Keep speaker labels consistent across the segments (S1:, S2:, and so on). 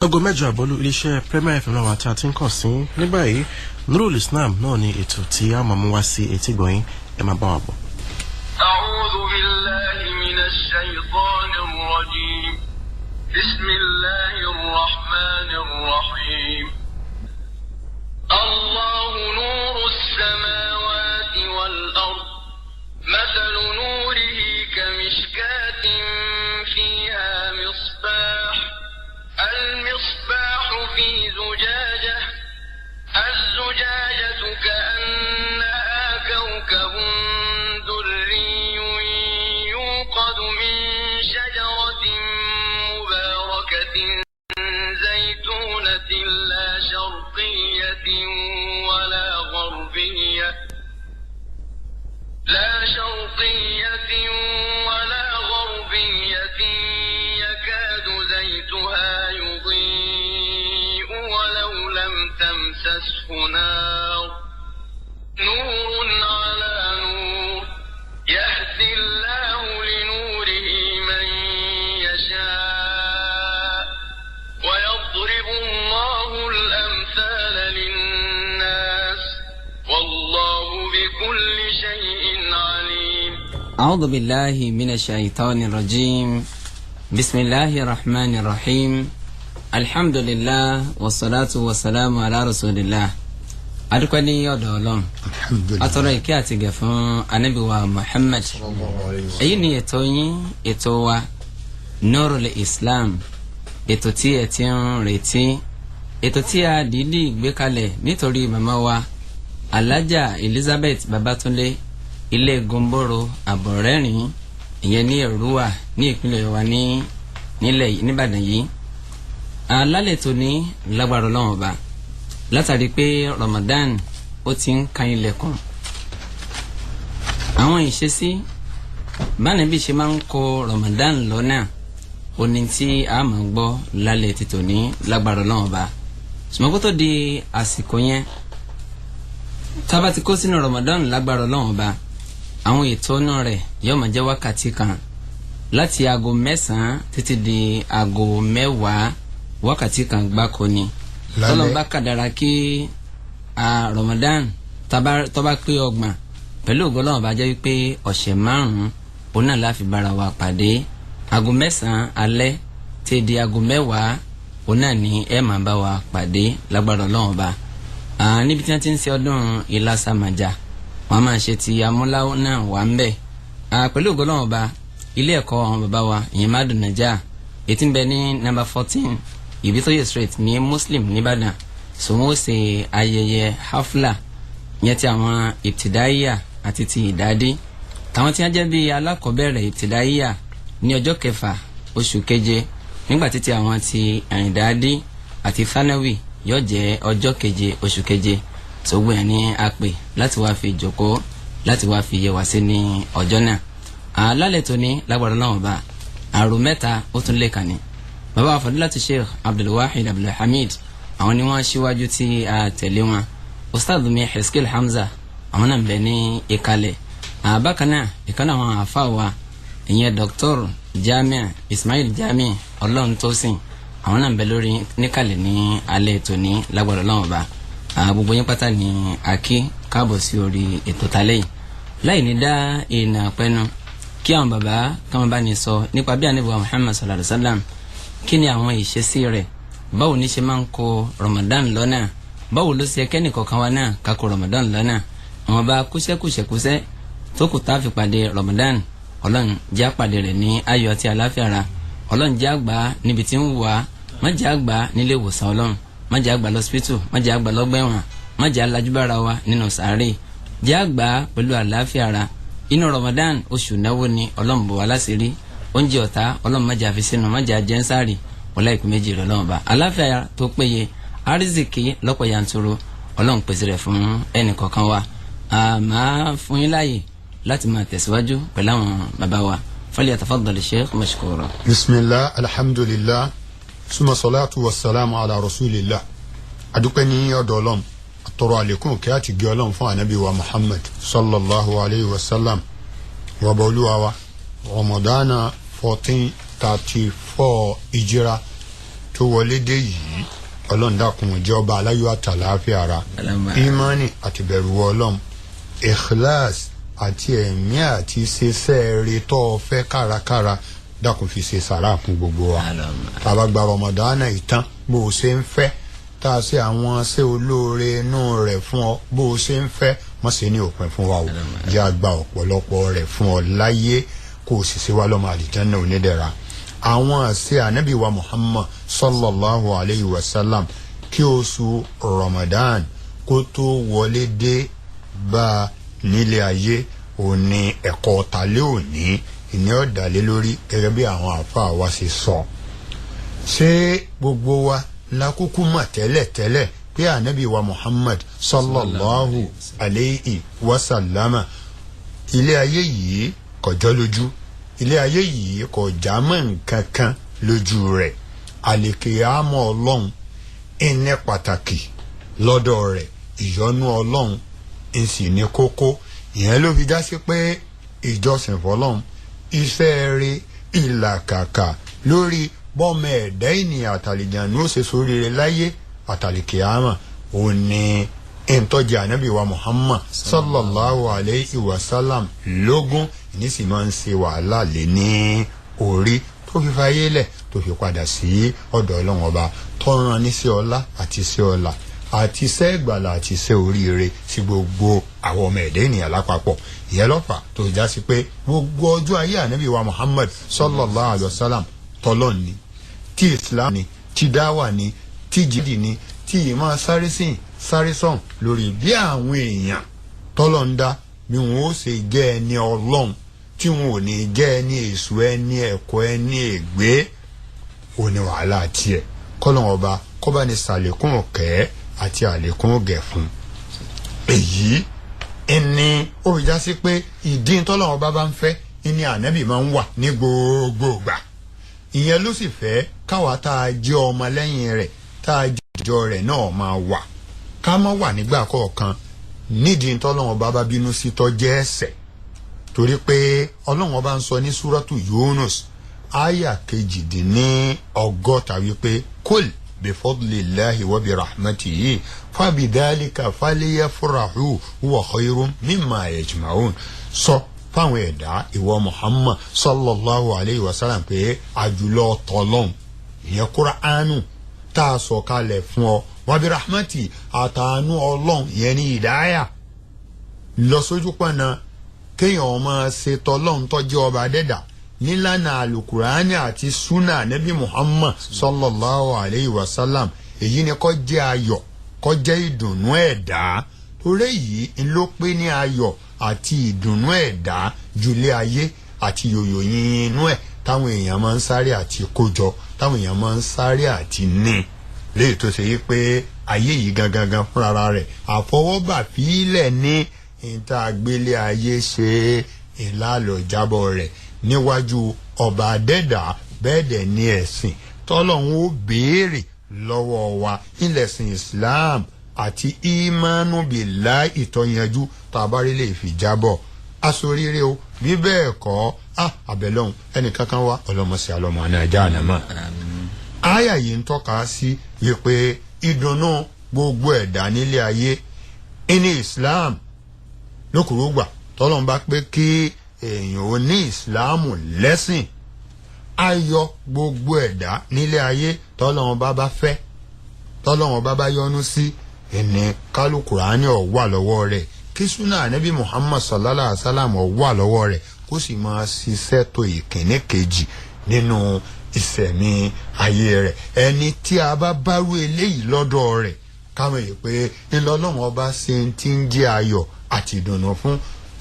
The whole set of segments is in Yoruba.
S1: Aago 8 àbọ̀ ló iléeṣẹ́ Premier FM náà wà tí a ti ń kàn sí ní báyìí. Nurul Islam náà ni ètò tí a máa mú wá sí etí gbọ̀nyìn, ẹ máa bá wa bọ̀.
S2: أعوذ بالله من الشيطان الرجيم. بسم الله الرحمن الرحيم. الله نور السماوات والأرض، مثل نوره كمشكاة فيها مصباح، المصباح في زجاجة، الزجاجة كأنها كوكب دري يوقد من شجرة مباركة زيتونة لا شرقية ولا غربية، لا شرقية ولا غربية، يكاد زيتها يضيء ولو لم تمسسه نار، نور على نور، يهدي الله لنوره من يشاء، ويضرب الله الأمثال للناس، والله بكل شيء عليم.
S3: أعوذ بالله من الشيطان الرجيم. بسم الله الرحمن الرحيم. الحمد لله والصلاة والسلام على رسول الله. Adúpẹ́ ní ọ̀dọ̀ Ọlọ́run.
S4: Alhamdulillah.
S3: Atọ́rọ ìkẹ́ àti ìgẹ̀ fún Ànábì wa Muhammad. Èyí ni ètò yín, ètò wa, Nurul Islam, ètò tí ẹ ti ń retí, ètò tí a dìídì gbé kalẹ̀ nítorí màmá wa Alhaja Elizabeth Babatunde, ilé Gomboro Àbọ̀rẹ́rìn, ìyẹn ní Èrúwà ní ìpínlẹ̀ wa ní nílẹ̀ nìbàdàn yìí. Alálẹ̀ tó ní lágbára Ọlọ́run Ọba, látàrí pé Ramadan ó ti ń kan ilẹ̀kùn, àwọn ìṣesí báni bí ṣe máa ń kó Ramadan lọ́nà oní tí a máa gbọ́ lálẹ́ ti tòní lágbára Ọlọ́run Ọba. Ṣùgbọ́n kó tó di àsìkò yẹn, tá bá ti kó sínú Ramadan lágbára Ọlọ́run Ọba, àwọn ètò náà rẹ̀ yóò máa jẹ́ wákàtí kan láti aago 9 títí di aago 10, wákàtí kan gbáko ni.
S4: Lálẹ́.
S3: Tọ́lọ́n bá kàdára kí a Ramadan tó bá pé 30, pẹ̀lú ògo Ọlọ́run bá jẹ́ wípé ọ̀sẹ̀ 5 òun náà la fi bára wa pàdé. Aago 9 alẹ́ tí di aago 10 òun náà ni ẹ máa bá wa pàdé lágbára Ọlọ́run Ọba. Níbi tí wọ́n ti ń ṣe ọdún Ìlàsàmàjà, wọ́n máa ṣe ti amúláwọ́ náà wà ń bẹ̀. Pẹ̀lú ògo Ọlọ́run Ọba, ilé ẹ̀kọ́ àwọn bàbá wa ìyẹn Mádùn Nàjà ètí ń bẹ ní number 14 Ìbítóyè Street ní Muslim nìbàdàn, so wọ́n ó ṣe ayẹyẹ hafla yẹn ti àwọn ìtìdáyà àti ti ìdádí, tàwọn tí wọ́n jẹ́ bíi alákọ̀ọ́bẹ̀rẹ̀ ìtìdáyà ní ọjọ́ 6 oṣù 7, nígbà títí àwọn ti ìdádí àti fanawi yóò jẹ́ ọjọ́ 7 oṣù 7. So gbogbo yẹn ní a pè láti wá fi jókòó, láti wá fi yẹ wá sí ní ọjọ́ náà. Alálẹ̀ tó ní lágbára Ọlọ́run Ọba, àrò 3 ó tún lè kàn ní bàbá wa Fadilatu Sheikh Abdulwahid Abdulhamid, àwọn ni wọ́n ṣíwájú tí a tẹ̀lé wọn. Ustaz mi Heskil Hamza, àwọn náà ń bẹ ní ìkàlẹ̀. Bákan náà, ìkànnì àwọn àfa wa ìyẹn Dr. Jamiu Ismail Jamiu Ọlọ́runtósìn, àwọn náà ń bẹ lórí níkàlẹ̀ ní alẹ́ tòní lágbára Ọlọ́run Ọba. Gbogbo yín pátá ní akí káàbọ̀ sí orí ètò tálẹ́ yìí. Láì ní dá ìnà pẹ́nu, kí àwọn bàbá káwọn bá ní sọ nípa bí Ànábì wa Muhammad sallallahu alaihi wa sallam, kí ni àwọn ìṣesí rẹ̀, báwo ní ṣe máa ń kó Ramadan lọ́nà, báwo ló ṣe kẹ́nì kọ̀ọ̀kan wa náà ká kó Ramadan lọ́nà. Àwọn bá kúṣẹ́kúṣẹ́kúṣẹ́ tó kù tá a fi pàdé Ramadan, Ọlọ́run jẹ́ àpàdé rẹ̀ ní ayọ̀ àti àlàáfíà ra. Ọlọ́run jẹ́ àgbà níbi tí ń wà, má jẹ́ àgbà nílé ìwòsàn, Ọlọ́run má jẹ́ àgbà lọ́sípítù, má jẹ́ àgbà lọ́gbà ẹ̀wọ̀n, má jẹ́ alájúbára wa nínú sàárè, jẹ́ àgbà pẹ̀lú àlàáfíà ra. Inú Ramadan oṣù náwó ni, Ọlọ́run bò wá láṣìírí. Oúnjẹ ọ̀tá, Ọlọ́run má jẹ́ àfi sínú, má jẹ́ àjẹnsárì wọlé ìpín méjì rẹ̀. Ọlọ́run bá àlàáfíà tó péye, àrísìkí lọ́pọ̀ yanturu, Ọlọ́run pèsè rẹ̀ fún ẹnì kọ̀ọ̀kan wa. Máa fún yín láàyè láti máa tẹ̀síwájú pẹ̀lú àwọn bàbá wa. Falyatafaddal Sheikh mashkura.
S4: Bisimilah, alhamdulillah, suma salatu wa salamu ala rasulillah. Adúpẹ́ ní ọ̀dọ̀ Ọlọ́run, àtọrọ àlékún kí a ti gé Ọlọ́run fún Ànábì wa Muhammad sallallahu alayhi wa sallam. Wàbà olúwa wa, Ramadana 1434 ìjìra. tó wọlé dé yìí, Ọlọ́run dákun jẹ́ ọba aláyọ̀ àtàlàáfíà ara, ìmánì àti bẹ̀rù Ọlọ́run, ikhlas àti ẹ̀mí àti ṣiṣẹ́ rere tó o fẹ́ kárakára, dákun fi ṣe sàrà fún gbogbo wa. Tá a bá gba Ramadan ìtàn bó o ṣe ń fẹ́, tá a ṣe àwọn ṣe olóore inú rẹ̀ fún ọ bó o ṣe ń fẹ́, mọ̀ ṣe ní òpin fún wa o. Jẹ́ a gba ọ̀pọ̀lọpọ̀ rẹ̀ fún ọ láyé, kó o sì ṣe wá lọ́mọ àlìjánnà onídẹ̀ra. Àwọn àṣẹ ànábì wa Muhammad sallallahu alayhi wa sallam kí oṣù Ramadan kó tó wọlé dé bá a nílé ayé, òní ẹ̀kọ́ talé òní ìní ọ̀dàlé lórí gẹ́gẹ́ bí àwọn àáfàá wa ṣe sọ. Ṣé gbogbo wa la kúkú mọ̀ tẹ́lẹ̀tẹ́lẹ̀ pé ànábì wa Muhammad sallallahu alayhi wa sallama ilé ayé yìí kò jọ lójú, ilé ayé yìí kò já mọ́ nǹkan kan lójú rẹ̀. Àlèkèámọ̀ Ọlọ́run ìní pàtàkì lọ́dọ̀ rẹ̀, ìyọ́nú Ọlọ́run ń sì ní kókó. Ìyẹn ló fi já sí pé ìjọsìn fọ́lọ́run, iṣẹ́ rere, ìlàkàkà lórí bọ́mọ ẹ̀dá ènìyàn àtàlìjànú ó ṣe sóríire láyé àtàlìkèámọ̀ òní ìtọ́jú ànábì wa Muhammad sallallahu alayhi wa sallam lógún, ní sì máa ń ṣe wàhálà lé ní orí tó fi fayé lẹ̀ tó fi padà sí ọ̀dọ̀ Ọlọ́run ọba tó rán ní sí ọlá àti sí ọlà àti iṣẹ́ ìgbàlà àti iṣẹ́ oríire sí gbogbo àwọn ọmọ ẹ̀dá ènìyàn lápapọ̀. Ìyẹn lọ́fà tó já sí pé gbogbo ọjọ́ ayé ànábì wa Muhammad sallallahu alayhi wa sallam tọ́lọ́ ni, tí Islam ni, tí dáwà ni, tí jìdì ni, tí ìmọ̀ sáré sìn sáré sọ̀n lórí bí àwọn èèyàn tọ́lọ́ ń dá bí wọn ó ṣe jẹ́ ẹni Ọlọ́run, tí wọn ò ní jẹ́ ẹni èṣù, ẹni ẹ̀kọ́, ẹni ègbé, ò ní wàhálà tiẹ̀. Kọ́lọ́n ọba kọ́ba ní sàlékún ọ̀kẹ́ àti àlékún ọ̀gẹ̀ fún. Èyí ẹni ó fi já sí pé ìdí tọ́lọ́n ọba bá ń fẹ́ ẹni ànábì máa ń wà ní gbogbo ìgbà. Ìyẹn ló sì fẹ́ káwa tá a jẹ́ ọmọ lẹ́yìn rẹ̀, tá a jẹ́ ìjọ rẹ̀ náà máa wà, ká má wà nígbà kọ̀ọ̀kan nídìí tọ́lọ́run ọba bá bínú sí tó jẹ́ ẹ̀ṣẹ̀. Torí pé Ọlọ́run ọba ń sọ ní súrọ́tù Yunus àyà 68 wípé kul bifadlillahi wa birahmatihi fabidhalika falyafrahu huwa khayrun mimma yajma'un. Sọ fáwọn ẹ̀dá ìwọ Muhammad sallallahu alayhi wa sallam pé àjùlọ tọ́lọ́hún, ìyẹn Kúránù tá a sọ kalẹ̀ fún ọ, wàbí rahmati àtàánú Ọlọ́run, ìyẹn ní ìdáyà lọ sójú pọ̀nà kéèyàn máa ṣe tọ́lọ́hún tọ́jú ọba dẹ́dà nílànà àlùkùránì àti súnà nẹ́bí Muhammad sallallahu alayhi wa sallam. Èyí ni kó jẹ́ ayọ̀, kó jẹ́ ìdùnnú ẹ̀dá. Torí èyí ló pé ní ayọ̀ àti ìdùnnú ẹ̀dá jùlé ayé àti yòyò yìnyín inú ẹ̀ táwọn èèyàn máa ń sáré àti kójọ, táwọn èèyàn máa ń sáré àti ní. Léyìí tó ṣe yí pé ayé yìí gangan fúnra rẹ̀ àfọwọ́bà fílẹ̀ ní ìta gbélé ayé ṣe ìlàlọ́jábọ̀ rẹ̀ níwájú ọba adẹ́dà. Bẹ́ẹ̀ dẹ̀ ní ẹ̀sìn tọ́lọ́hún ó béèrè lọ́wọ́ wa ilẹ̀sìn Islam àti ìmánu bìlá ìtọ́yanjú tàbárí lè fi jábọ̀ asoríire o. Bí bẹ́ẹ̀ kọ́ àbẹ̀lọ́hún ẹnìkankan wá ọlọ́mọṣẹ́ alọ́mọ àná ajá ànámọ́. Àyà yìí ń tọ́ka sí wípé ìdùnnú gbogbo ẹ̀dá nílé ayé ní Islam lókùrúgbà tọ́lọ́n bá pé kí èèyàn ò ní Ìsìláàmù lẹ́sìn, ayọ̀ gbogbo ẹ̀dá nílé ayé tọ́lọ́n bá bá fẹ́, tọ́lọ́n bá bá yọ́nú sí, ẹni kálukùránì ó wà lọ́wọ́ rẹ̀, kí súnà ànábì Muhammad sallallahu alaihi wasallam ó wà lọ́wọ́ rẹ̀, kó sì máa ṣiṣẹ́ tó ìkíní kejì nínú ìsẹ̀mí ayé rẹ̀. Ẹni tí a bá bárú eléyìí lọ́dọ̀ rẹ̀, káwọn èyí pé ńlọlọ́run ọba ṣe ti ń jẹ́ ayọ̀ àti ìdùnnú fún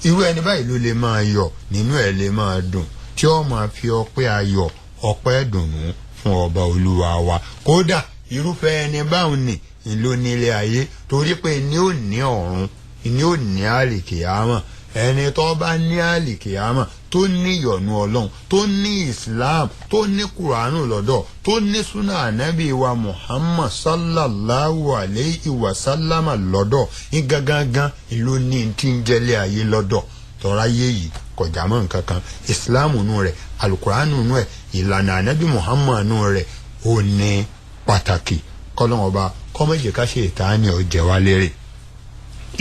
S4: irú ẹni báyìí ló lè máa yọ̀, nínú ẹ̀ lè máa dùn, tí ó máa fi ọpẹ́ ayọ̀ ọpẹ́ dùnnú fún ọba olúwa wa. Kódà irúfẹ́ ẹni báwọn ni ló nílé ayé, torí pé ní ò ní ọ̀run, ní ò ní àlìkìyámà. Ẹni tó bá ní àlìkìyámà, tó ní ìyọ́nú Ọlọ́run, tó ní Islam, tó ní Kùránù lọ́dọ̀, tó ní súnà ànábì wa Muhammad sallallahu alayhi wa sallama lọ́dọ̀, ní gangan ló ní tí ń jẹ́lé ayé lọ́dọ̀. Tọ́ra ayé yìí kọjá mọ́ nǹkan kan. Islam nù rẹ̀, alukùránù nù ẹ̀, ìlànà ànábì Muhammad nù rẹ̀, ó ní pàtàkì kọ́lọ́n ọba kọ́mọ̀jẹ̀ ká ṣe ìtaní ọ̀jẹ̀ wa lérè.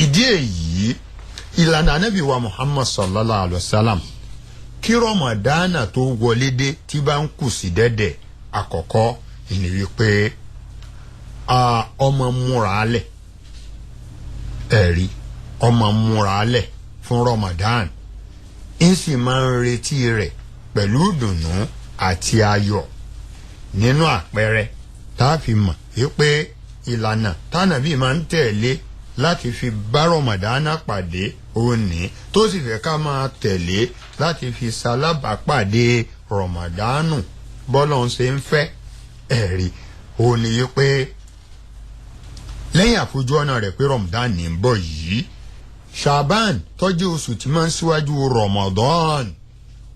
S4: Ìdí èyí ìlànà anábì wa Muhammad sallallahu alayhi wa sallam kí Rọmọdánà tó wọlé dé tí bá ń kù sí dẹ́dẹ̀ àkọ́kọ́ ìní wípé ọmọ múra lẹ̀, ẹ̀rí ọmọ múra lẹ̀ fún Ramadan, ń sì máa ń retí rẹ̀ pẹ̀lú ìdùnnú àti ayọ̀. Nínú àpẹẹrẹ tá a fi mọ̀ wípé ìlànà tánàbí máa ń tẹ̀lé láti fi bá Ramadan pàdé òní tó sì fẹ́ ká máa tẹ̀lé láti fi ṣalábàápàdé Ramadan bọ́lọ̀ ń ṣe ń fẹ́, ẹ̀rí òní wípé lẹ́yìn àfojú ọ̀nà rẹ̀ pé Ramadan ní ń bọ̀ yìí, Shaban tọ́jú oṣù tí máa ń síwájú Ramadan,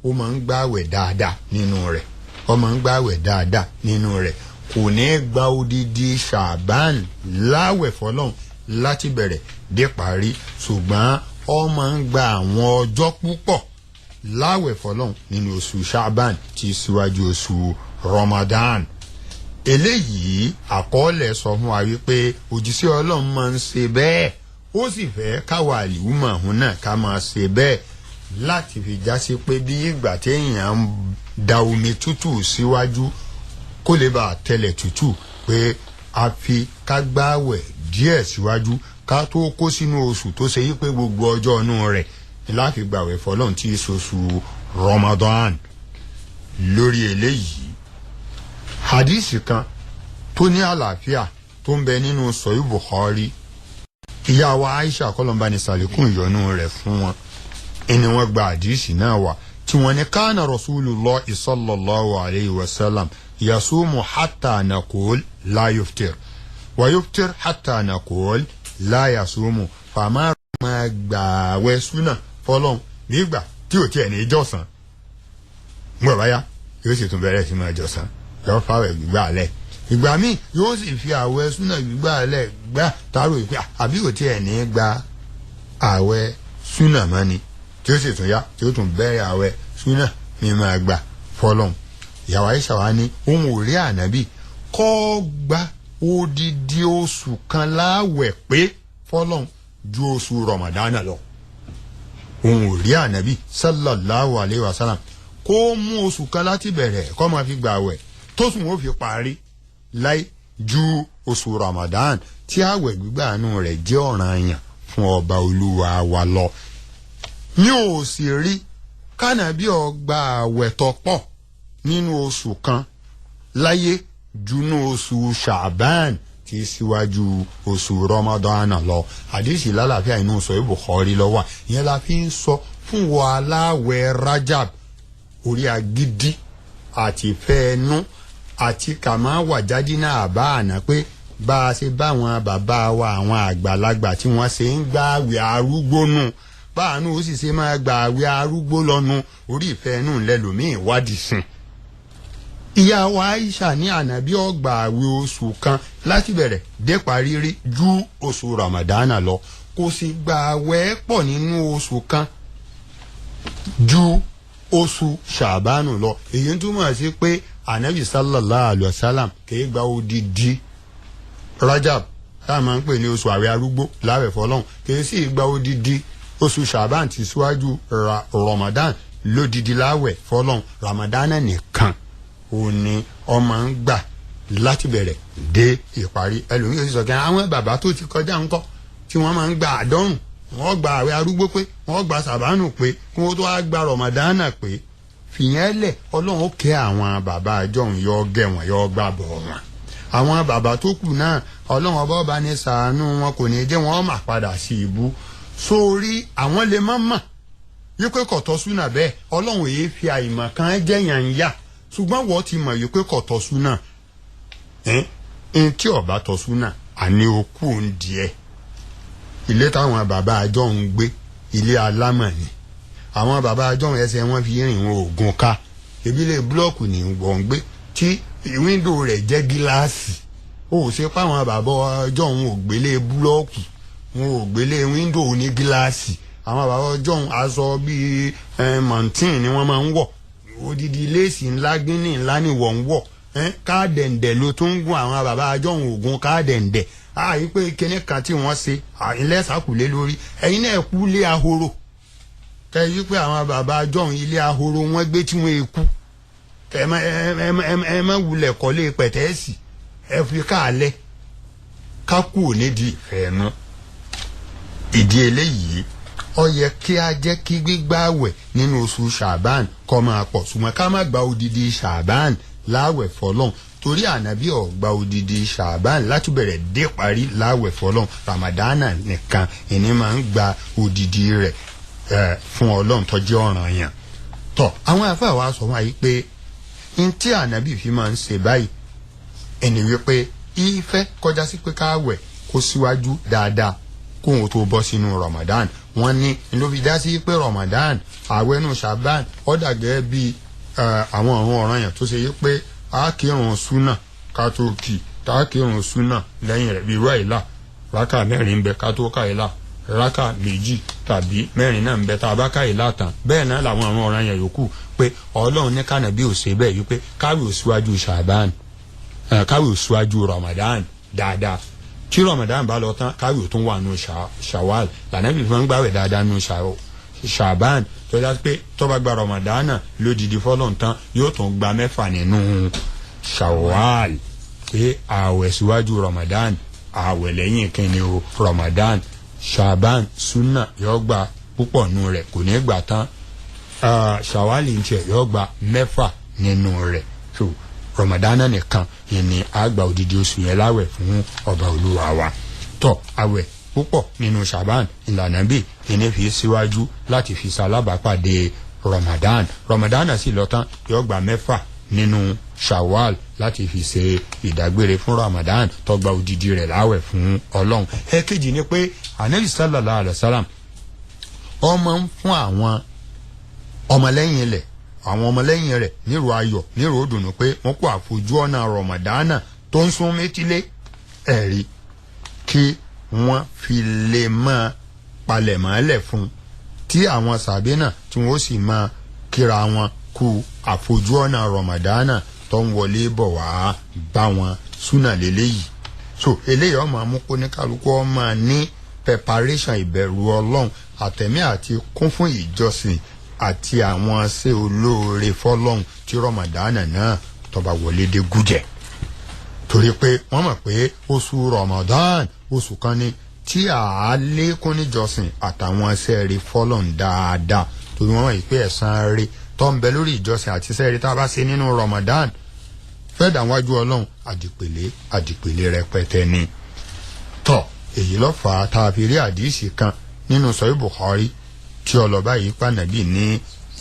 S4: ó máa ń gbààwẹ̀ dáadáa nínú rẹ̀, ó máa ń gbààwẹ̀ dáadáa nínú rẹ̀, kò ní gba odidi Shaban láwẹ̀ fọlọ́n láti bẹ̀rẹ̀ dé parí, ṣùgbọ́n ó máa ń gba àwọn ọjọ́ púpọ̀ láwẹ̀ fọlọ́n nínú oṣù Shaban tí síwájú oṣù Ramadan. Eléyìí àkọọ́lẹ̀ sọ fún wa wípé òjíṣẹ́ Ọlọ́run máa ń ṣe bẹ́ẹ̀, ó sì fẹ́ káwa àlìwúmọ̀ ọ̀hún náà ká máa ṣe bẹ́ẹ̀ láti fi jásí pé bí ìgbà téèyàn ń da omi tútù síwájú kó lè bá tẹlẹ̀ tútù, pé a fi ká gbáwẹ̀ díẹ̀ síwájú ká tó kó sínú oṣù tó ṣe yí pé gbogbo ọjọ́ inú rẹ̀ ni láfi gbàwẹ̀ fọlọ́run tí í ṣoṣù Ramadan. Lórí eléyìí hadisi kan tó ní àlàáfíà tó ń bẹ nínú Sahih Bukhari, ìyá wa Aisha kọlọmba ní sàlékún ìyọ́nú rẹ̀ fún wọn, ẹni wọ́n gba hadisi náà wá tí wọ́n ní kánà Rasulullah sallallahu alayhi wa sallam yasumu hatta naqul la yuftir wa yuftir hatta naqul la yasumu. Fàmà máa gbààwẹ̀ súnà fọlọ́n nígbà tí ò tiẹ̀ ní jọ̀sán, ń gbọ̀ báyà yóò sì tún bẹ̀rẹ̀ sí máa jọ̀sán, yóò fàwẹ̀ gbígbà lẹ̀, ìgbà míì yóò sì fi àwẹ̀ súnà gbígbà lẹ̀ gbà tààrò ìpè àbí kò tiẹ̀ ní gba àwẹ̀ súnà mọ́ ni, tí ó sì tún yá tí ó tún bẹ̀rẹ̀ àwẹ̀ súnà mi máa gbà fọlọ́n. Ìyàwó Aisha wa ní òun ò rí ànábì kọ́ gba odidi oṣù kan láwẹ̀ pé fọlọ́n ju oṣù Rọ̀mọ̀dánà lọ. Òun ò rí ànábì sallallahu alayhi wa sallam kó mú oṣù kan láti bẹ̀rẹ̀ kó máa fi gbà wẹ̀ tó sùn ó fi parí láì ju oṣù Ramadan tí àwẹ̀ gbígbà nù rẹ̀ jẹ́ ọ̀ranyàn fún ọba olúwa wa lọ. Ní ò sì rí kánàbí ọgbà àwẹ̀ tó pọ̀ nínú oṣù kan láyé junú oṣù Shaban tí síwájú oṣù Ramadan lọ. Àdìsí lálàáfíà inú sọ Bukhari ló wà. Ìyẹn la fi ń sọ fún wa aláwẹ̀ Rajab, orí agídí àti fẹ́ẹ́nú àti kàmá wàjádì náà bá àná pé bá a ṣe bá àwọn bàbá wa àwọn àgbàlagbà tí wọ́n ṣe ń gbààwẹ̀ arúgbó nù, báànú ó sì ṣe máa gbààwẹ̀ arúgbó lọ́nu, orí ìfẹ́ẹ́nú lẹ́lòmíì wádìí sìn. Ìyá wa Aisha ní ànábì ó gbààwẹ̀ oṣù kan láti bẹ̀rẹ̀ dé parí rí ju oṣù Ramadana lọ, kò sì gbààwẹ̀ pọ̀ nínú oṣù kan ju oṣù Ṣàbánù lọ. Èyí ń túmọ̀ sí pé ànábì sallallahu alayhi wa sallam kìí gba odidi Rajab tá a máa ń pè ní oṣù àwẹ̀ arúgbó láwẹ̀ fọlọ́hún, kìí sì gba odidi oṣù Ṣàbán tí síwájú Ramadan lódidi láwẹ̀ fọlọ́hún. Ramadan nìkan ò ní ọmọ ń gbà láti bẹ̀rẹ̀ dé ìparí. Ẹlòmíràn sì sọ kí àwọn bàbá tó ti kọjá ńkọ́ tí wọ́n máa ń gba àdọ́rùn, wọ́n gba àwẹ̀ arúgbó pé, wọ́n gba sàbánù pé, kí wọ́n tó wá gba rọ̀mọ̀dánà pé. Fìyẹn lẹ̀, ọlọ́run ó kẹ́ àwọn bàbá àjọhùn, yọ gẹ̀ wọ́n, yọ gbà bọ̀ wọ́n. Àwọn bàbá tó kù náà ọlọ́run ọba ọba ní ṣàánú wọn, kò ní jẹ́ wọ́n mà padà sí ibú. Sórí àwọn lè má mà wípé kọ̀tọ́ súnà bẹ́ẹ̀, ọlọ́run èyí fi àìmọ̀ kan jẹ́yàn ń yà, ṣùgbọ́n wọ́n ti mọ̀ wípé kọ̀tọ́ súnà ẹ̀ ń tí ọ̀bá tọ́ súnà àní okú ń diẹ. Ilé táwọn bàbá àjọ ń gbé ilé alámọ̀ ni, àwọn bàbá àjọ ẹsẹ̀ wọn fi rìn wọn ògùn ká, ìbílẹ̀ búlọ́ọ̀kù ní wọ́n ń gbé tí wíńdò rẹ̀ jẹ́ gíláàsì. Ó ṣe páwọn bàbá àjọ òun ò gbélé búlọ́ọ̀kù, wọn ò gbélé wíńdò ní gíláàsì. Àwọn bàbá àjọ òun aṣọ bíi mọ̀ntìn ni wọ́n máa ń wọ̀, odidi léèsì ńlá gíní ńlá ni wọ́n ń wọ̀. Káàdẹ̀ǹdẹ̀ ló tún ń gun àwọn bàbá àjọhùn ògùn káàdẹ̀ǹdẹ̀ àyí pé kíní kan tí wọ́n ṣe ilé lórí ẹ̀yin náà kú lé ahoro kẹ́ yí pé àwọn bàbá àjọhùn ilé ahoro wọ́n gbé tí wọ́n kú ẹ má wulẹ̀ kọ́lé pẹ̀tẹ́ẹ̀sì ẹ fi káàlẹ̀ ká kú nídìí ìfẹ́ nu ìdí eléyìí ó yẹ kí a jẹ́ kí gbígbààwẹ̀ nínú oṣù ṣàbán kó máa pọ̀ ṣùgbọ́n ká má gba odidi ṣàbán láwẹ̀ fọlọ́n torí ànábì ó gba odidi ṣàbán láti bẹ̀rẹ̀ dé parí láwẹ̀ fọlọ́n ramadana nìkan ìní máa ń gba odidi rẹ̀ fún ọlọ́run tó jẹ́ ọ̀ranyàn. Tọ́ àwọn àfáà wa sọ wáyé pé n tí ànábì fi máa ń ṣe báyìí ẹni wípé ìfẹ́ kọjá sí pé káwẹ̀ kó síwájú dáadáa kóhun tó bọ́ sínú Ramadan. Wọ́n ní ló fi dá sí pé Ramadan àwẹ̀nù Ṣàbán ó dà gẹ́gẹ́ bí àwọn ọ̀run ọ̀ranyàn tó ṣe yí pé a kírun súnà ká tó kì tá a kírun súnà lẹ́yìn rẹ̀ bí irú àìlà rákà mẹ́rin ń bẹ ká tó ká àìlà rákà méjì tàbí mẹ́rin náà ń bẹ tá a bá ká àìlà tán. Bẹ́ẹ̀ náà làwọn ọ̀run ọ̀ranyàn yòókù pé Ọlọ́run ní kànáà bí ò ṣe bẹ́ẹ̀ yí pé káwé ò síwájú Ṣàbán káwé ò síwájú Ramadan dáadáa. Tí Ramadan bá lọ tán káwé ò tún wà nù Shawwal lànàbí fún gbàwẹ̀ dáadáa nù Ṣàbán tó yá pé tó bá gba Ramadan náà lódìdí fọlọ́n tán yóò tún gba mẹ́fà nínú Shawwal pé ààwẹ̀ síwájú Ramadan ààwẹ̀ lẹ́yìn kínní o Ramadan. Ṣàbán sunna yóò gba púpọ̀ nù rẹ̀ kò ní gbà tán. Shawwal ń tiẹ̀ yóò gba mẹ́fà nínú rẹ̀. So Ramadan nìkan yẹn ni àgbà odidi oṣù yẹn láwẹ̀ fún ọba olúwa wa. Tọ àwẹ̀ púpọ̀ nínú Ṣàbán ìlànà bí ẹni fi síwájú láti fi ṣalábàápàdé Ramadan. Ramadan sì lọ tán yóò gba mẹ́fà nínú Shawwal láti fi ṣe ìdágbére fún Ramadan tó gba odidi rẹ̀ láwẹ̀ fún Ọlọ́run. Ẹ̀kejì ni pé Ànábì sallallahu alaihi wasallam ọmọ ń fún àwọn ọmọlẹ́yìn rẹ̀ àwọn ọmọlẹ́yìn rẹ̀ nírò ayọ̀ nírò òdùnnú pé wọ́n kó àfojú ọ̀nà Rọ̀mọ̀dánà tó ń sún métílé ẹ̀rí kí wọ́n fi lè máa palẹ̀mọ́lẹ̀ fún tí àwọn sàbẹ̀ náà tí wọ́n sì máa kíra wọn kú àfojú ọ̀nà Rọ̀mọ̀dánà tó ń wọlé bọ̀ wá bá wọn súnà lélẹ́yìí. So eléyìí ọmọ amúkó ní kálukú ọmọ ní preparation ìbẹ̀rù Ọlọ́run àtẹ̀mí àti kún fún ìjọsìn àti àwọn ṣe olóore fọlọ́hún tí Rọ̀mọ̀dánà náà tó bá wọlé dé gújẹ. Torí pé wọ́n mọ̀ pé oṣù Ramadan oṣù kan ni tí a lékún níjọsìn àtàwọn ṣe rí fọlọ́hún dáadáa. Torí wọ́n mọ̀ pé ẹ̀san rí tó ń bẹ lórí ìjọsìn àti ṣe rí tá a bá ṣe nínú Ramadan fẹ́ẹ̀dà wájú Ọlọ́run àdìpèlé àdìpèlé rẹpẹtẹ ni. Tọ́ èyí ló fà á tá a fi rí àdìsí kan nínú Sahih Bukhari tí ọlọ́ba yìí pànàbí ní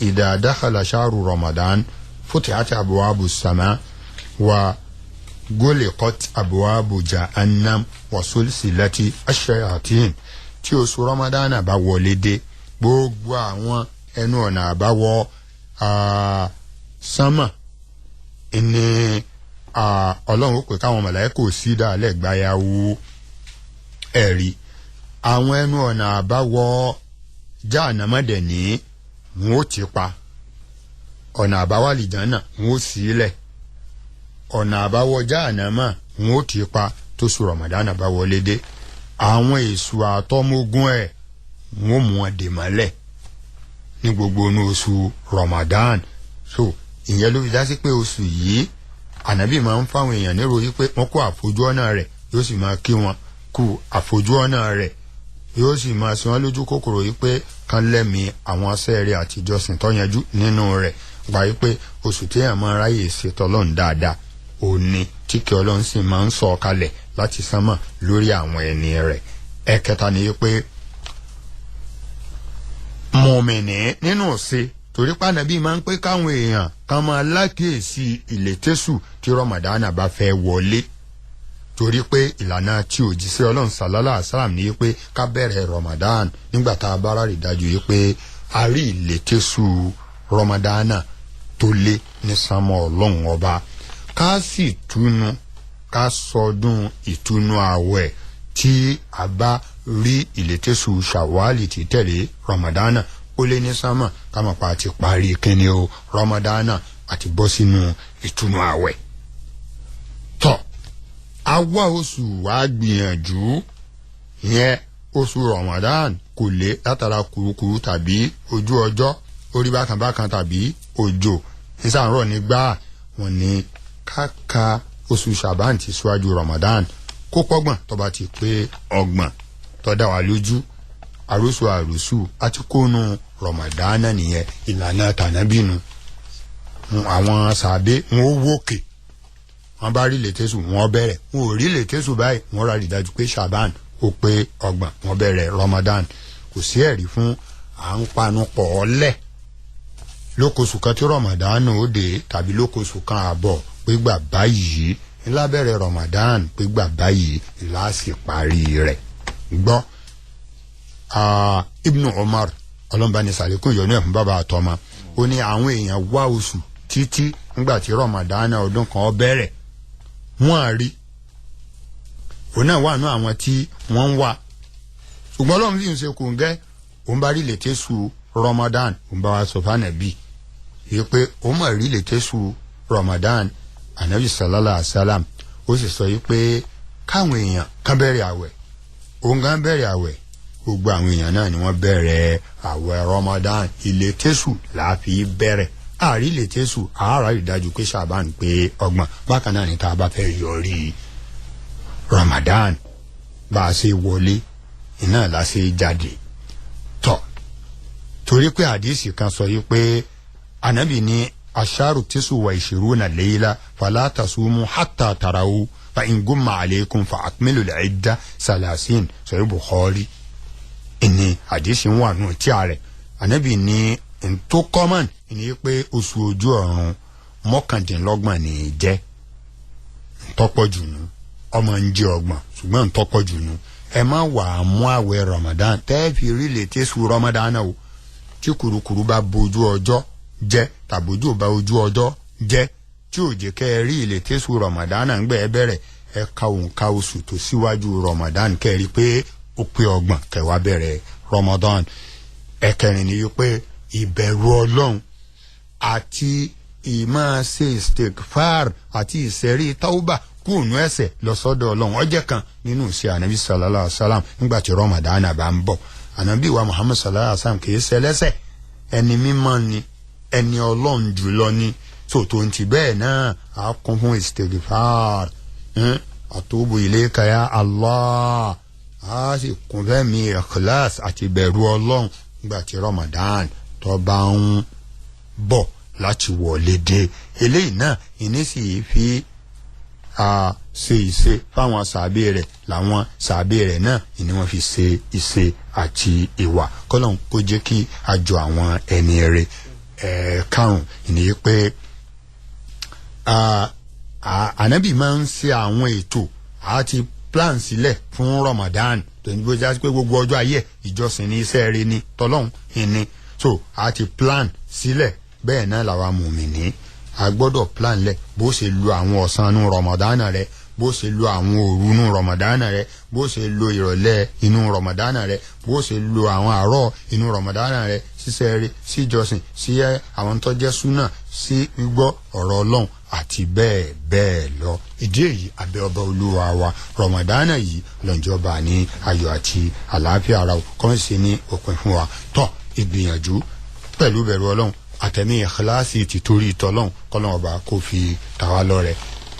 S4: idha dakhala shahru Ramadan futihat abwabu sama wa guliqat abwabu jahannam wa sulsilati ash-shayatin. Tí oṣù Ramadan bá wọlé dé gbogbo àwọn ẹnu ọ̀nà àbáwọ sánmà ní Ọlọ́run ó pè káwọn màláíkà sí dàálẹ̀ gbáyàwó ẹ̀rí àwọn ẹnu ọ̀nà àbáwọ jáànámọ́dẹ̀ ní wọn ó ti pa ọ̀nà àbáwálì jánà wọn ó sílẹ̀ ọ̀nà àbáwọ jáànámọ́ wọn ó ti pa tó sùn Rọ̀mọ̀dánà bá wọlé dé àwọn èṣù àtọmógún ẹ̀ wọn ó mú wọn dè mọ́lẹ̀ ní gbogbo inú oṣù Ramadan. So ìyẹn ló fi dá sí pé oṣù yìí ànábì máa ń fáwọn èèyàn nírò yìí pé wọ́n kó àfojú ọ̀nà rẹ̀ yóò sì máa kí wọn kú àfojú ọ̀nà rẹ̀ yóò sì máa ṣe wọn lójú kòkòrò yìí pé kan lẹ́mìí àwọn sẹ́ẹ̀rì àtijọ́sìn tó yanjú nínú rẹ̀ gbà yìí pé oṣù téèyàn máa ráyè ṣètò Ọlọ́run dáadáa òní tí kí Ọlọ́run sì máa ń sọ kalẹ̀ láti sánmọ̀ lórí àwọn ẹni rẹ̀. Ẹ̀kẹta ni yìí pé mọ̀mìnì nínú ṣe torí pànàbí máa ń pé káwọn èèyàn kan máa lákìyèsí ìlétésù tí Ramadan bá fẹ́ wọlé torí pé ìlànà tí òjíṣẹ́ Ọlọ́run sàlálà sàlám ní pé ká bẹ̀rẹ̀ Ramadan nígbà tá a bá rárí dájú yìí pé a rí ìlétésù Ramadan tó lé ní sánmọ̀ Ọlọ́run ọba ká sì túnu ká sọdún ìtúnu ààwẹ̀ tí a bá rí ìlétésù Ṣàwálì tí tẹ̀lé Ramadan ó lé ní sánmọ̀ ká mọ̀ pa àti parí kíni o Ramadan àti bọ́ sínú ìtúnu ààwẹ̀. Àwa oṣù wa gbìyànjú yẹn oṣù Ramadan kò lé látara kurukuru tàbí ojú ọjọ́ orí bákan bákan tàbí òjò nísàárọ̀ nígbà wọn ni káka oṣù Ṣàbán ti síwájú Ramadan kó pọ́gbọ̀n tó bá ti pé ọgbọ̀n tó dá wa lójú àròsù àròsù àti kónú Ramadan nìyẹn ìlànà tànàbínú àwọn sàbẹ wọn ó wókè wọn bá rí lẹ́tẹ̀sù wọn bẹ̀rẹ̀ wọn ò rí lẹ́tẹ̀sù báyìí wọn rà rí dájú pé Ṣàbán ó pé ọgbọ̀n wọn bẹ̀rẹ̀ Ramadan. Kò sí ẹ̀rí fún à ń panu pọ̀ ọ́lẹ̀ lókosù kan tí Ramadan ó dé tàbí lókosù kan àbọ̀ pé gbà báyìí ńlá bẹ̀rẹ̀ Ramadan pé gbà báyìí ńlá sì parí rẹ̀. Gbọ́ Ibn Umar ọlọ́mọba ní sàlékún ìyọnú ẹ̀ fún bàbá àtọmọ ó ní àwọn èèyàn wá oṣù títí nígbà tí Ramadan ọdún kan ó bẹ̀rẹ̀ wọ́n á rí òun náà wà nú àwọn tí wọ́n ń wá ṣùgbọ́n Ọlọ́run sì ń ṣe kòǹgẹ́ òun bá rí lẹ́tẹ̀sù Ramadan òun bá wa sọ fún ànábì yìí pé òun mọ̀ rí lẹ́tẹ̀sù Ramadan. Ànábì sallallahu alaihi wasallam ó sì sọ yìí pé káwọn èèyàn kan bẹ̀rẹ̀ àwẹ̀ òun gan bẹ̀rẹ̀ àwẹ̀ gbogbo àwọn èèyàn náà ni wọ́n bẹ̀rẹ̀ àwẹ̀ Ramadan. Ìlẹ́tẹ̀sù làá fi bẹ̀rẹ̀ àrí lẹ́tẹ̀sù àárà ìdájú pé Ṣàbán pé ọgbọ̀n. Bákan náà ni tá a bá fẹ́ yọrí Ramadan bá a ṣe wọlé iná la ṣe jáde tọ torí pé àdìsí kan sọ yìí pé ànábì ní aṣáàrù tíṣù wà ìṣirúnà léyìlá fàlà tasumu hàtà tàràwù fa in gumma alaykum fa akmilu al-idda salasin sọ̀rọ̀ Bukhari ìní àdìsí ń wà nù tí a rẹ̀. Ànábì ní ntó kọ́mọ̀n ní pé oṣù ojú ọ̀run 29 ní í jẹ́ ntọ́pọ̀ jù nù ọmọ ń jẹ 30 ṣùgbọ́n ntọ́pọ̀ jù nù. Ẹ má wà á mú àwẹ̀ Ramadan tẹ́ẹ̀fì rí lè tẹ́sù Ramadan náà o tí kurukuru bá bojú ọjọ́ jẹ́ tàbójú bá ojú ọjọ́ jẹ́ tí ò jẹ́ kẹ́ ẹ rí ilé tẹ́sù Ramadan náà ń gbẹ́ ẹ bẹ̀rẹ̀ ẹ ka òǹkà oṣù tó síwájú Ramadan kẹ́ ẹ rí pé ó pé 30 kẹ́ wá bẹ̀rẹ̀ Ramadan. Ẹ̀kẹrin ni wípé ìbẹ̀rù Ọlọ́run àti ìmáṣe istikfar àti ìsẹ̀rí tauba kúùnú ẹ̀ṣẹ̀ lọ sọ́dọ̀ Ọlọ́run ó jẹ́ kan nínú ìṣe ànábì sallallahu alaihi wasallam nígbà tí Ramadan bá ń bọ̀. Ànábì wa Muhammad sallallahu alaihi wasallam kì í ṣẹlẹ́ṣẹ̀, ẹni mímọ́ ni, ẹni Ọlọ́run jùlọ ni. Sòtò ntì bẹ́ẹ̀ náà á kún fún istikfar atubu ilayka ya Allah, á sì kún fẹ́mi ikhlas àti ìbẹ̀rù Ọlọ́run nígbà tí Ramadan tó bá ń bọ̀ láti wọlé dé. Eléyìí náà ìní sì fi ṣe ìṣe fáwọn sàbẹ̀ rẹ̀ làwọn sàbẹ̀ rẹ̀ náà ni wọ́n fi ṣe ìṣe àti ìwà. Kọ́lọ́n kó jẹ́ kí a jọ àwọn ẹni rẹ̀. Karùn-ún ní pé ànábì máa ń ṣe àwọn ètò àti plan sílẹ̀ fún Ramadan tó ní bó jásí pé gbogbo ọjọ́ ayé ìjọsìn ní iṣẹ́ rẹ̀ ni tọ́lọ́hún ìní so àti plan sílẹ̀. Bẹ́ẹ̀ náà làwa mùmìnì a gbọ́dọ̀ plan lẹ̀ bó ṣe lu àwọn ọ̀sán inú Ramadan rẹ, bó ṣe lu àwọn òru inú Ramadan rẹ, bó ṣe lu ìrọ̀lẹ́ inú Ramadan rẹ, bó ṣe lu àwọn àárọ̀ inú Ramadan rẹ, ṣiṣẹ́ rẹ, síjọsìn, sí àwọn tó jẹ́ súnà, sí gbígbọ́ ọ̀rọ̀ Ọlọ́run àti bẹ́ẹ̀ bẹ́ẹ̀ lọ. Ìdí èyí abẹ́ ọba olúwa wa Ramadan yìí lọ́njọba ní ayọ̀ àti àlàáfíà ara kọ́ ń ṣe ní òpin fún wa. Tọ́ ìgbìyànjú pẹ̀lú bẹ̀rù Ọlọ́run àtẹ̀mí ìkíláàsì ti torí ìtọ́lọ́hún kọ́lọ́hún ọba kó fi tàwa lọ́rẹ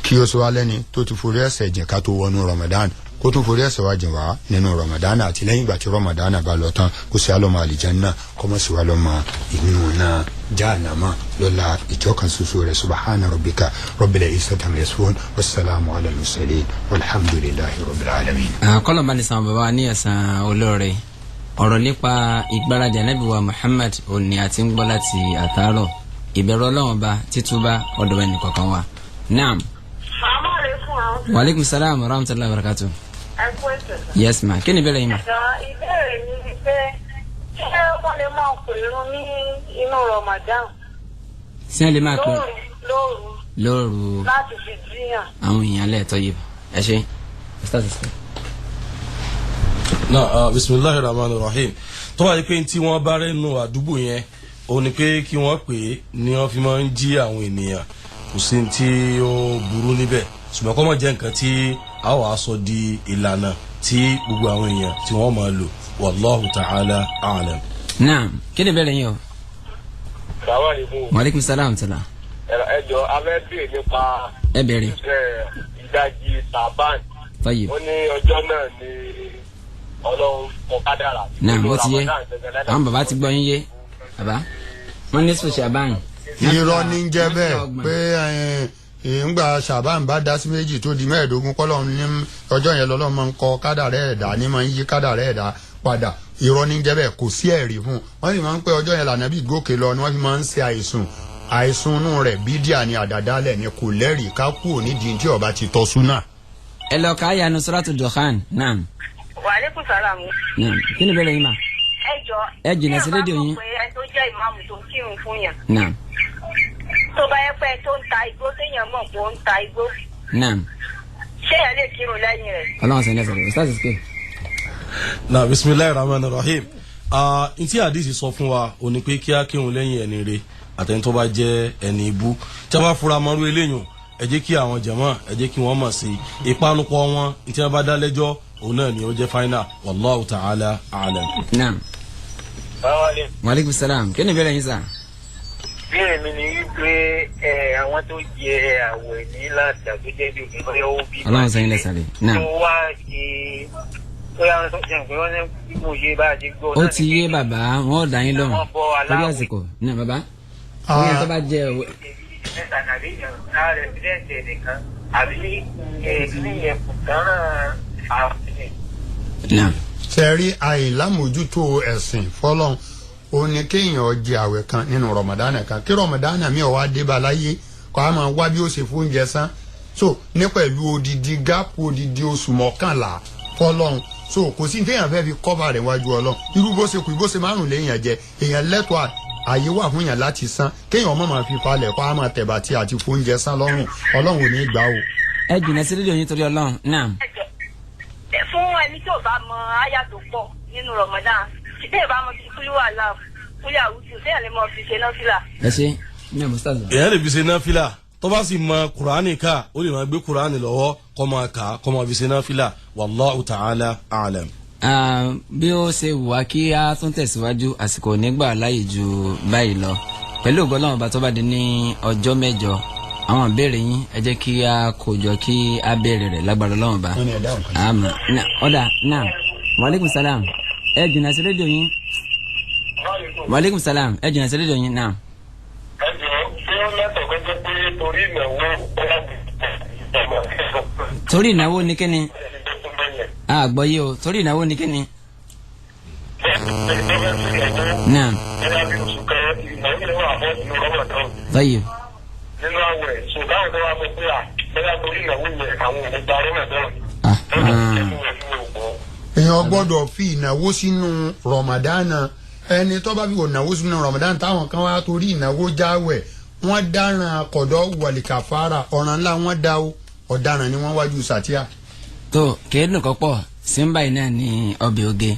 S4: kí ó sọ wá lẹ́ni tó ti forí ẹ̀ṣẹ̀ jìn ká tó wọnú Ramadan, kó tún forí ẹ̀ṣẹ̀ wá jìn wá nínú Ramadan àti lẹ́yìn ìgbà tí Ramadan bá lọ tán, kó sì alọ́mọ àlìjánnà kó má sì wá lọ́mọ inú náà jahannama lọ́la ìjọkan ṣoṣo rẹ̀. Subhana rabbika rabbil izzati amma yasifun wassalamu ala al-mursalin walhamdulillahi rabbil alamin.
S3: Kọ́lọ̀ bá ní sàn bàbá wa ní ẹ̀sán olóore. Ọ̀rọ̀ nípa ìgbáradì ànábì wa Muhammad òní àti ń gbọ́ láti àtàárọ̀. Ìbẹ̀rù Ọlọ́run ọba títúbà ọ̀dọ̀ ẹnì kọ̀ọ̀kan wa. Naam.
S5: Salaamaleykum.
S3: Wa aleykum salaam wa rahmatulahi wa barakatu.
S5: Ẹ kú ètò.
S3: Yes ma, kí ni ìbéèrè yín ma?
S5: Ẹ̀dá ìbéèrè mi ni pé ṣé wọ́n lè máa pè irun ní inú Ramadan?
S3: Sí ẹ lè máa pè
S5: lóru
S3: lóru
S5: láti fi jíyàn.
S3: Àwọn èèyàn lẹ́ẹ̀tọ́ yìí ẹ ṣe.
S6: Na bisimilahi rahman rahim. Tó wáyé pé tí wọ́n bá rẹ́nu àdúgbò yẹn ó ní pé kí wọ́n pè é ni wọ́n fi máa ń jí àwọn ènìyàn, kò sí tí ó burú níbẹ̀, ṣùgbọ́n kó má jẹ́ nǹkan tí a wàá sọ di ìlànà tí gbogbo àwọn èèyàn tí wọ́n máa lò. Wallahu ta'ala a'lam.
S3: Naam, kí ni ìbéèrè yín o?
S7: Sàwárìbù.
S3: Wa alaikum salam tala.
S7: Ẹ jọ, a fẹ́ béèrè nípa
S3: Ẹ bẹ̀rẹ̀.
S7: ìdajì Ṣàbán.
S3: Tayyib.
S7: Ó ní ọjọ́ náà ni Ọlọ́run kọ kádàrá.
S3: Naam, ó ti yé. Àwọn bàbá ti gbọ́ yín yé. Bàbá, wọ́n ní sùn Ṣàbán.
S4: Irọ́ ní jẹ́ bẹ́ẹ̀ pé ńgbà Ṣàbán bá dá sí méjì tó di 25, kọ́lọ́run ní ọjọ́ yẹn lọ́lọ́run máa ń kọ kádàrá ẹ̀dá ní máa ń yí kádàrá ẹ̀dá padà. Irọ́ ní jẹ́ bẹ́ẹ̀, kò sí ẹ̀rí fún un. Wọ́n sì máa ń pẹ́ ọjọ́ yẹn lànà bí gòkè lọ ni wọ́n fi máa ń ṣe àìsùn. Àìsùn inú rẹ̀ bídíà ni, àdàdálẹ̀ ni, kò lẹ́rìí. Ká kúrò nídìí tí ọba ti tọ́ súnà.
S3: Ẹ lọ ká yanu Suratu Dukhan. Naam.
S5: Wa alaikum salam.
S3: Naam, kí ni ìbéèrè yín mà?
S5: Ẹ jọ.
S3: Ẹ jìnnà sí rédíò yín.
S5: Ẹ bá mọ̀ pé ẹ tó jẹ́ ìmáàmù tó ń kírun fún yàn.
S3: Naam.
S5: Tó bá yẹ pé ẹ tó ń ta igbó, téèyàn mọ̀ pé ó ń ta igbó.
S3: Naam.
S5: Ṣé ẹ lè kírun lẹ́yìn rẹ̀?
S3: Ọlọ́run sẹ́ni ẹsẹ̀ rẹ̀. Ustaz Iske.
S6: Na bisimilahi rahman rahim. Ntí àdìsí sọ fún wa ò ní pé kí á kírun lẹ́yìn ẹni re àtẹni tó bá jẹ́ ẹni ibú. Tí a bá fura mọ́rú eléyìn, ẹ jẹ́ kí àwọn jàmá, ẹ jẹ́ kí wọ́n mọ̀ sí ìpanupọ̀ wọn. Ntí a bá dá lẹ́jọ́, òun náà ni ó jẹ́ final. Wallahu ta'ala a'lam.
S3: Naam. Wa alaikum salam. Kí ni ìbéèrè yín sà?
S7: Ìbéèrè mi ni wípé àwọn tó jẹ àwẹ̀ ní láti àtúnjẹ́ bí òfin bóyá ó bí.
S3: Ọlọ́run sẹ́yìn lẹ́sàrè. Naam.
S7: Tó wá ṣe bóyá wọ́n sọ pé wọ́n ní bí mo ṣe bá a ṣe gbọ́.
S3: Ó ti yé bàbá, wọn ò dá yín lóhùn.
S7: Wọ́n bọ
S3: Torí
S7: aláwẹ̀.
S3: àsìkò. Naam bàbá. Bóyá tó bá jẹ òwe.
S7: Mẹ́ta nàbí ìyàrá rẹ̀ nìkan àbí ìyẹn kò tán àwọn.
S3: Naam.
S4: Sẹ́rí àìlámójútó ẹ̀sìn fọlọ́n ó ní kéèyàn jẹ àwẹ̀ kan nínú Ramadan kan, kí Ramadan mi ò wá dé bá láyé kó a máa wá bí ó ṣe fún oúnjẹ sán so ní pẹ̀lú odidi gáàpù odidi oṣù 11 fọlọ́n. So kò sí téèyàn fẹ́ fi kọ́ba rẹ̀ wájú Ọlọ́run. Irú bó ṣe kù bó ṣe 5 léèyàn jẹ, èèyàn lẹ́tọ̀ọ́ àyè wà fún yàn láti san, kéèyàn má máa fi falẹ̀ kó a máa tẹ̀bà tí àti fún oúnjẹ sán lọ́rùn. Ọlọ́run ò ní gbà o.
S3: Ẹ jìnnà sí rédíò yín torí Ọlọ́run. Naam.
S5: Fún ẹni tí ò bá mọ àyà tó pọ̀ nínú Ramadan, tí ò bá mọ bí kúlú wà láà kúlú àwùjọ, téèyàn lè mọ fi ṣe náfìlà?
S3: Ẹ ṣe ní Ustaz.
S6: Èèyàn lè fi ṣe náfìlà. Tó bá sì mọ kùránì ká, ó lè máa gbé kùránì lọ́wọ́ kó máa kà á, kó máa fi ṣe náfìlà. Wallahu ta'ala a'lam.
S3: Bí ó ṣe wù wá kí a tún tẹ̀síwájú, àsìkò nígbà láàyè ju báyìí lọ. Pẹ̀lú ògo Ọlọ́run ọba, tó bá di ní ọjọ́ 8, àwọn ìbéèrè yín ẹ jẹ́ kí a kó jọ kí a béèrè rẹ̀ lágbára Ọlọ́run ọba.
S4: Wọ́n ní ẹ dáhùn kan.
S3: Àmọ́ ọ̀dà. Naam. Wa alaikum salam. Ẹ jìnnà sí rédíò yín. Wa alaikum salam. Ẹ jìnnà sí rédíò yín. Naam.
S7: Ẹ jọ, ṣé ó lẹ́tọ̀ọ́ kó jẹ́ pé torí ìnáwó
S3: Torí ìnáwó ni kíni? A gbọ́ yé o. Torí ìnáwó ni kíni? Naam. Tayyib.
S7: Nínú àwẹ̀ ṣùgbọ́n àwọn tó wá sọ pé à bẹ́ẹ̀ torí ìnáwó yẹn àwọn òun gba Ramadan.
S4: Èèyàn gbọ́dọ̀ fi ìnáwó sínú Ramadan. Ẹni tó bá fi ìnáwó sínú Ramadan, táwọn kan wá torí ìnáwó jáwẹ̀, wọ́n dáràn kọ̀dọ̀ wàlìkàfàrà, ọ̀ràn ńlá wọ́n dá o, ọ̀daràn ni wọ́n wájú sàtíà.
S3: Tó kéédùn kọ́pọ̀ símbà yìí náà ní ọbẹ̀ oge.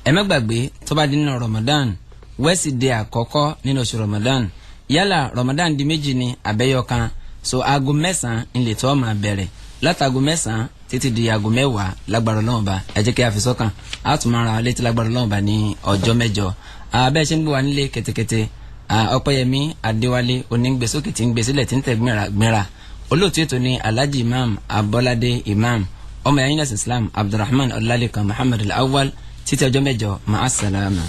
S3: Ẹ má gbàgbé, tó bá di nínú Ramadan, wẹ́sídẹ̀ẹ́ àkọ́kọ́ nínú oṣù Ramadan, yálà Ramadan di 2 ní abẹ́yọ kan, so aago 9 ńlẹ̀ tó máa bẹ̀rẹ̀, látago 9 títí di aago 10 lágbára Ọlọ́run ba. Ẹ jẹ́ kí a fi sọ́kàn, a tún máa ra létí lágbára Ọlọ́run ba ní ọjọ́ 8. Abẹ́ ṣe ń gbé wa nílé kẹ́tẹ́kẹ́tẹ́. Ọpẹ́yẹmí Adéwálé onígbèsókè tí ń gbé sílẹ̀ tí ń tẹ̀ gbìnra. Olóòtú ètò ní Alhaji Imam Abọ́ládé Imam, ọmọ ẹ̀yìn Islam Abdulrahman Ọlálékan Muhammad Al-Awwal. Títí ọjọ́ 8, ma'as salama.